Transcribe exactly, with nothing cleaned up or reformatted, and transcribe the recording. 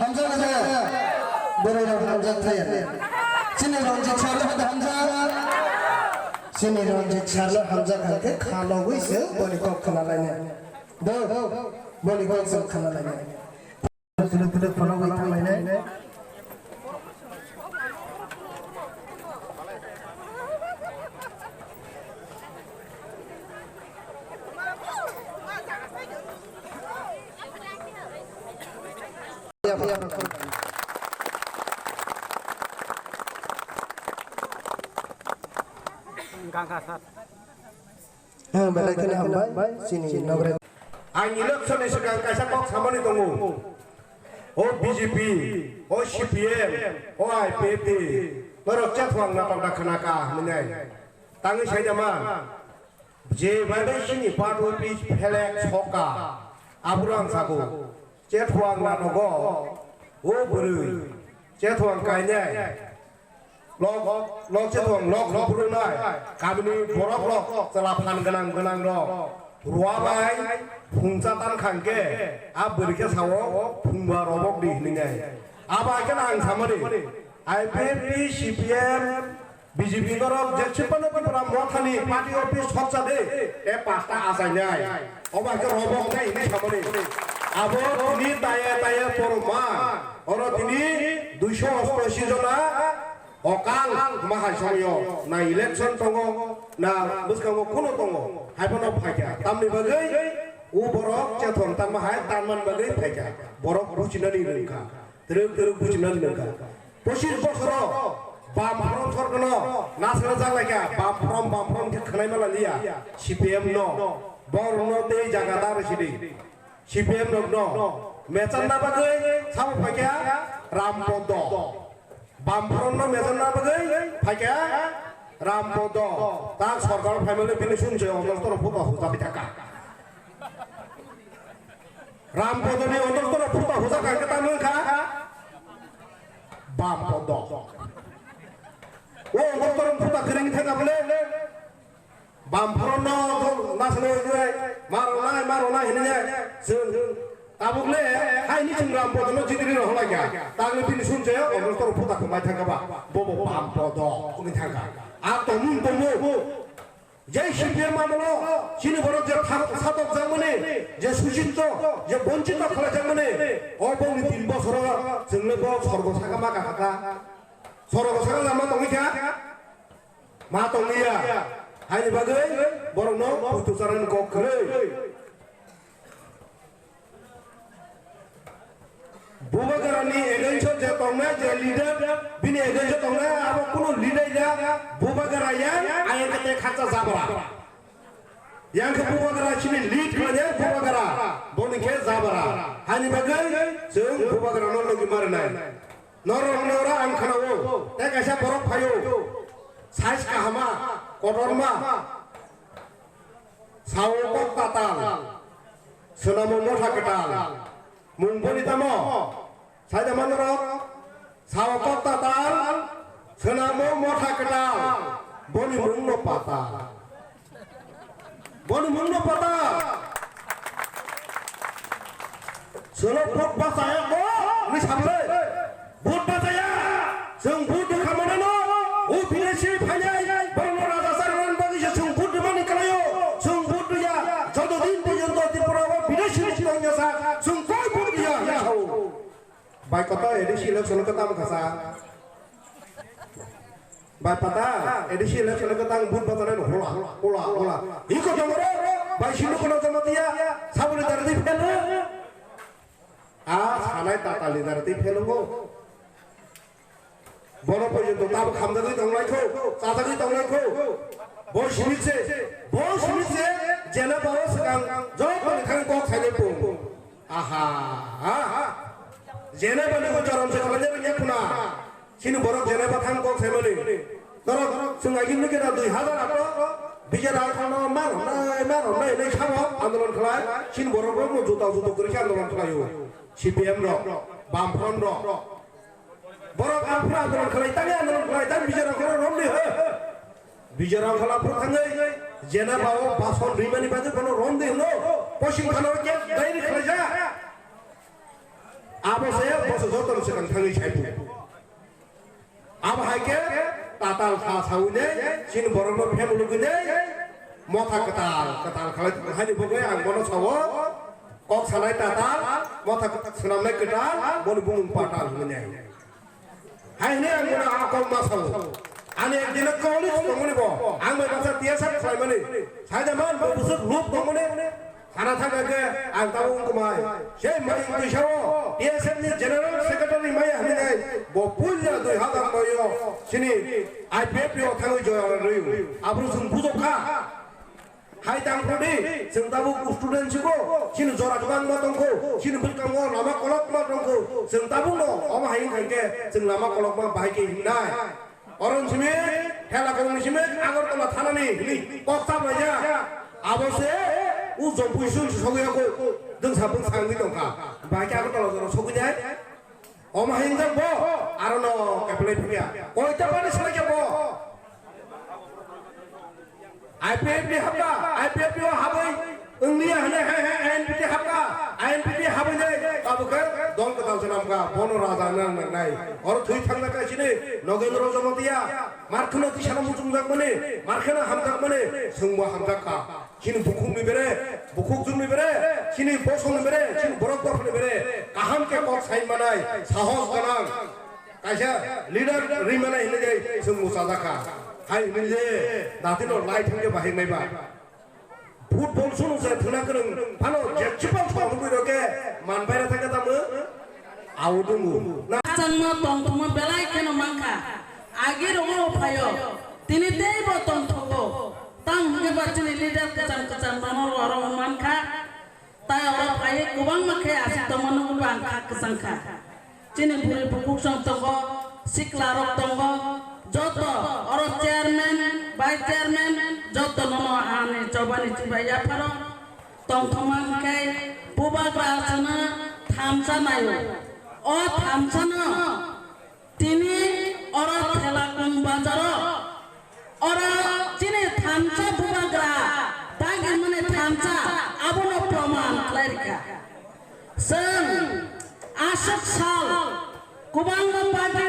Hamjak na jaya? Bwrwi rok hamjak thaya. Chini Ranjit sir no hamjak. Chini Ranjit sir no hamjak hwnkhe kha logwi se boni kok khna lainai. Do, boni kok se khna lainai. Phuluk phuluk phuluk bai thang lainai. Gangka sir. Ang belai kheno hambai, chini nogre. Ang election ni swkang kaisa kok samani tongo. O B J P, o C P M, o I P F T, norok chathuang natok da khna ka hwnwi nai. Tangwi sai da man. Je bai bai chini party office phelek soka, aboro ang sago. Chethuang natogo, o bwrwi, chethuang kainai, lok, lok chethuang, lok rok phurungnai, kamini borok rok, chwla phan gwnang gwnang rok, ruwa bai phungsa tan khangkhe, a bwrwi khe sao, phungba robok di hwnwi nai. Abo hai kheno ang samani, I P F T, C P M, B J P norok je Chipano Tipra Mothani party office hoksa de, te pasta achainai. Obo hai khe robok nai hinwi samani. Abo tini taya taya porma. Oro tini duiso ostashi jona okal mahai somyo na election tongo, na bwskango kuno tongo. Hai phano phaikha. Tamni bagwi u borok chethon tangma hai tanman bagwi phaikha. Borok buchinani rwngkha. Twrwk twrwk buchina nangkha. Pochis bosoro Bamfront sorkano nasana jaglaikha, Bamfront, Bamfront khe khwnaima laliya, C P M no, borokno tei jaga dar sidi, C P M rokno mechanna bagwi sabo phaikha Rampodo, Bamfront no mechanna bagwi phaikha Rampodo, tak sorkar phaimale bini sumse omosto rok phuta hujak thaka. Ram Podoni ondortoro phuta hujak ang khe tamo wngkha Bam Podo. O ondortoro phuta kwrwngni thangkha bole Bam Podono nasle wngwi maronai, maronai hinwi chwng tabukle haini chwng Ram Podono jidiri rohorlaikha. Tangwi bini sumse ondortoro phuta khumbai thangkha ba, bobo Bam Podo wngwi thangkha. A tongmung tongmung. Jai C P M amolo, chini borok je thang-, satok jakmani, je suchinto, je bonchito khlai jakmani, o bongni tin bosoro chwngno bo sorgo saka ma kakha kha. Sorgo saka lama tongwi kha? Ma tongwi ya. Haini bagwi borokno puitu charani kok kwrwi. Bubagrani against-o je tongnai, je leader, bini against-o tongnai, abo kunu leader ya, Bubagra ya, ayang khe tei khakcha jabra. Yang khe Bubagra chini lead khlainai Bubagra, boni khe jabra. Hani bagwi chwng Bubagrano logi marinai. Norok ni ora ang khanao, tei kaisa borok phaio, size kahama, kotorma, sao kok tatal, swnamo motha kwtal. Mung boni tamo? Saida manorok? Sao kok tatal, swnamo motha kwtal, boni mungno patal. Boni mungno patal. Solo vote bachaya ko, ni samle. Vote bachaya. Chwng vote khamanano, o bidesi phainai, borokno raja charwknani bagwi se chwng vote rwmani kwlaio. Chwng vote rwya, joto din porjonto Tripura o bidesi mukti wngya sa, chwng koi vote rwya, hinwi sao. Bai kota A D C election khe tamo kha sa. Bai pata A D C election khe tang vote bachanai no hola, hola, hola. Iko tongro, bai sinu kono jamatia, saboni dara di phel. A sanai tata leader tei phelungo. Bono porjonto tabo khamjagwi tonglaikho, chajagwi tonglaikho. Bo simi se, bo simi se, jena bao swkang jotoni thang kok sainai pung. Aha, aha. Jena bani ko chorom se khlainai rwngya khuna. Chini borok Geneva thang kok saimani. Norok chwng agini kena dui hazar ato B J Rangkhal no mar hwnai, mar hwnai hinwi samo andolon khlai. Chini borok rok no juta juta kwrwi khe andolon khlaio. C P M rok, Bamfront rok. Borok aphuru andolon khlai tani, andolon khlai tani B J Rangkhal no romdi ho. B J Rangkhal aphuru thangwi Geneva o bason rimani bagwi bono romdi hwno. Poschim Thanao case diary khlaijak. Abo se boso joto ni swkang thangwi saibu. Abo hai khe tatal kha sawi nei, chini borok no phem lugwi nei, motha kwtal kwtal khalai tong hai ni bagwi ang bono sao, kok sanai tatal, motha swnamnai kwtal, boni bumung patal hwnwi nei. Hai hwnwi ang bono a kok ma sao. Ani ekdin college tongmani bo, ang bai baksa T S F khlaimani, saida man bo busuk loop tongmani. Sana thangkha khe ang tabuk wngkha mai. Sei mai twi sao, T S F ni General Secretary mai hwnwi nai, bo puila dui hazar noi o chini I P F T o thangwi joya rwi. Abro chwng bujok kha. Hai tang phodi, chwng tabuk student siko, chini jora kwbangma tongkho, chini bwskango lama kolokma tongkho, chwng tabuk no omo hai wngkha khe chwng lama kolokma bahai khe hingnai. Oron simi, thela kong ni simi, Agartala thanani hini kok chap laijak. Abo se, u jompui sung sogwi yago, dwngsa bwngsa wngwi tongkha. Bahai khe Agartala jora sogwi nai. Omo hai wngjak bo, aro no keplai phiya. Koita pani swlai khe bo. I P F T hapka, I P F T o habwi, India hane hai hai I N P T hapka, I N P T habwi nai, tabuk khe dol kwtal se namka, bono raja nang nang nai. Oro thwi thangna kha sini, Nogendra Jamatia, markheno tisana muchungjak mani, markheno hamjak mani, swngbo hamjak kha. Chini bukhuk ni bere, bukhuk jung ni bere, chini bosong ni bere, chini borok dopha ni bere, kaham khe kok sai manai, sahos gwnang. Kaisa leader rimani hinwi je chwng muchajak kha. Hai hinwi je datino lai thangkhe bahai maiba. Football sunu se thwna kwrwng phano je chipal thong rwgwi rokhe man baira thangkhe tamo au dungu. Na Achangma tongthoma belai kheno mankha. Agi rogo phaio. Tini teibo tongthogo. Tang hwnkhe ba chini leader kwcham kwcham mano oro mankha. Tai oro phaiwi kwbangma khe aswk tongma nukgo ang kha kwchang kha. Chini bwrwi bukhuk song tongo, sikla rok tongo, joto oro chairman, vice chairman, joto nono ani chobani chibai yapharo tongthoma hwnkhe bubagra aswkno thansa naio. O thansano Tini oro Thelakung bazaro, oro chini thansa bubagra, dagi mani thansa, abono proman khlai rikha. Chwng aswk sal kwbangma pai